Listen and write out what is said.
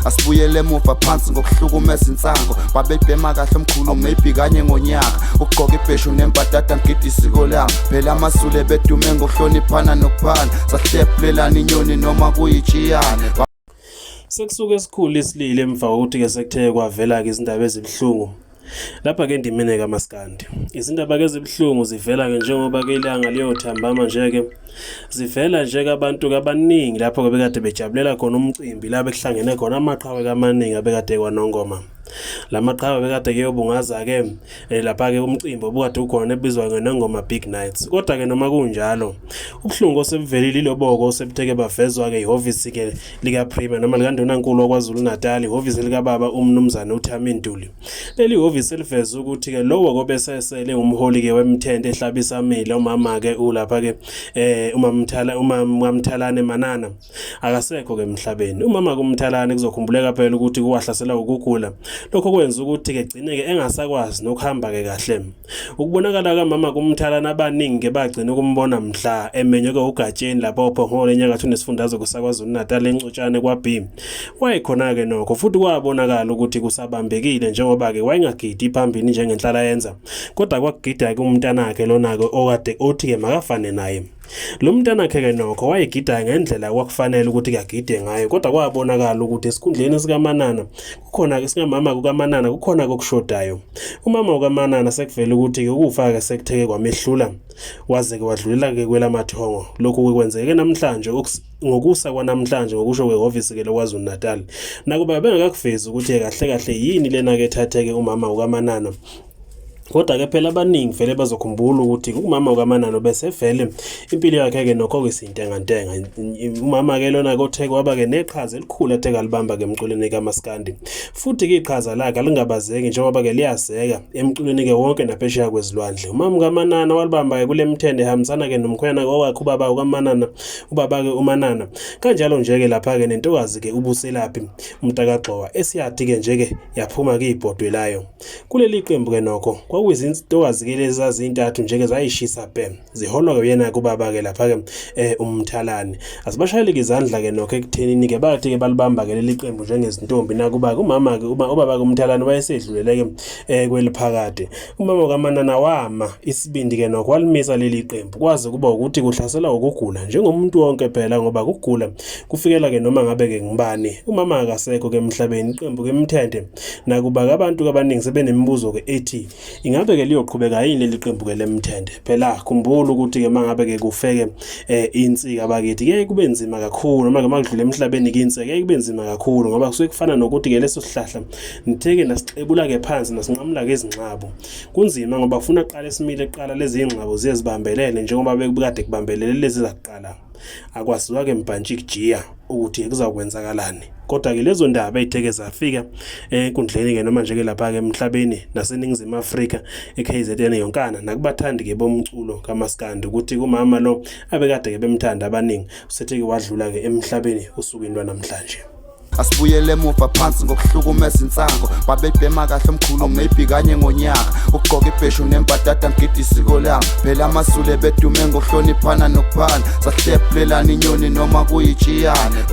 Asibuyele emuva phansi ngokuhlukumeza insango. Babebhema kahle omkhulu maybe kanye ngonyaka. Ukugqoka ibheshu nembadada ngigida isiko lami. Phela amaZulu ebedume ngokuhloniphana nokuphana. Sahlephulelana inyoni noma kuyitshiyane. Sekusuke esikhulu isililo emva kokuthi-ke sekuthe kwavela-ke izindaba ezibuhlungu lapha-ke endimeni kamaskandi. Izindaba-ke ezibuhlungu zivela-ke njengoba-ke ilanga liyothambama nje-ke zivela nje-ke abantu-ke abaningi lapho-ke bekade bejabulela khona umcimbi la bekuhlangene khona amaqhawe amaningi abekade kwaNongoma. La maqhawe bekade kuyobungaza-ke lapha-ke umcimbi obukade ukhona ebizwa ngeNongoma Big Nights. Kodwa-ke noma kunjalo, ubuhlungu osebuvelile iloboko osebutheke bavezwa-ke ihhovisi-ke likaPremier noma likaNdunankulu waKwaZulu-Natal, ihhovisi likababa uMnumzane uThami Ntuli. Leli hhovisi eliveza ukuthi-ke lowo kobesesele umholi-ke wemthente ehlabisa amile umama-ke ulapha-ke umamthala umamthalane Manana akasekho-ke emhlabeni. Umama kumthalane kuzokhumbuleka phela ukuthi kuwahlasela ukugula. Lokho kwenza ukuthi-ke gcine-ke engasakwazi nokuhamba-ke kahle. Ukubonakala kamama kumthalane abaningi ke bagcina ukumbona mhla emenywe uGatsheni lapha oPhongolo enyakatho nesifundazwe kusaKwaZulu-Natal eNcotshane kwa-B. Wayekhona-ke nokho futhi kwabonakala ukuthi kusabambekile njengoba-ke wayengagidi phambili njengenhlala yenza. Kodwa kwakugida-ke umntanakhe lona-ke okade othi-ke makafane naye. Lo mntanakhe-ke nokho wayegida ngendlela kwakufanele ukuthi kagide ngayo kodwa kwabonakala ukuthi esikhundleni sikaManana kukhona-ke sikamama kukaManana kukhona okushodayo. Umama ukaManana sekuvele ukuthi-ke ukufa-ke sekutheke kwamehlula waze-ke wadlulela-ke kwelamathongo. Lokhu kwenzeke namhlanje ngokusa kwanamhlanje ngokusho kwehhovisi-ke loKwaZulu-Natal. Nakuba bengakakuvezi ukuthi kahle kahle yini lena-ke ethatheke umama ukaManana. Kodwa-ke phela abaningi vele bazokhumbula ukuthi umama ukaManana besevele impilo yakhe-ke nokho-ke isintengantenga. Umama-ke lona-ke othe kwaba-ke neqhaza elikhulu athe kalibamba-ke emculweni kamaskandi. Futhi-ke iqhaza lakhe alingabazeki njengoba-ke liyazeka emculweni-ke wonke naphesheya kwezilwandle. Umama kaManana walibamba-ke kule mthende ehambisana-ke nomkhwenyana owakhe ubaba ukaManana, ubaba-ke uManana. Kanjalo nje-ke lapha-ke nentokazi-ke uBuselaphi umntakagxowa esiyathi-ke nje-ke yaphuma-ke ibhodwe layo. Kuleli qembu-ke nokho kwakuyizintokazi-ke lezi zazintathu nje-ke zayishisa bhe ziholwa-ke uyena-ke ubaba-ke lapha-ke uMthalane. Asibashayeleke izandla-ke nokho ekuthenini-ke bathi-ke balibamba-ke leli qembu njengezintombi nakuba-ke umama-ke ubaba-ke uMthalane wayesedlulele-ke kweliphakade. Umama kaManana wama isibindi-ke nokho walimisa leli qembu kwaze kuba ukuthi kuhlaselwa ukugula njengomuntu wonke phela ngoba kugula kufikela-ke noma ngabe-ke ngubani. Umama akasekho-ke emhlabeni iqembu-ke Mthente Nakuba-ke abantu abaningi sebenemibuzo-ke ethi ingabe-ke liyoqhubeka yini leli qembu-ke lemthende. Phela khumbula ukuthi-ke uma ngabe-ke kufeke insika bakithi kuyaye kube nzima kakhulu noma-ke uma kudlula emhlabeni-ke insika kuyaye kube nzima kakhulu ngoba kusuke kufana nokuthi-ke leso sihlahla nitheke nasixebula-ke phansi nasinqamula-ke izinxabo. Kunzima ngoba kufuna kuqale simile kuqala lezi iy'nxabo ziye zibambelele njengoba bekade kubambelele lezi zakuqala. Akwaziwa-ke mbhantshi kujiya ukuthi kuzakwenzakalani. Kodwa-ke lezo ndaba ey'theke zafika enkundleni-ke noma nje-ke lapha-ke emhlabeni naseNingizimu Afrika e-KZN yonkana nakubathandi-ke bomculo kamaskandi ukuthi kumama lo abekade-ke bemthanda abaningi usethe-ke wadlula-ke emhlabeni osukwini lwanamhlanje. Asibuyele emuva phansi ngokuhlukumeza insango. Babebhema kahle omkhulu maybe kanye ngonyaka. Ukugqoka ibheshu nembadada ngigida isiko lami. Phela amaZulu ebedume ngokuhloniphana nokuphana. Sahlephulelana inyoni noma kuyitshiyane.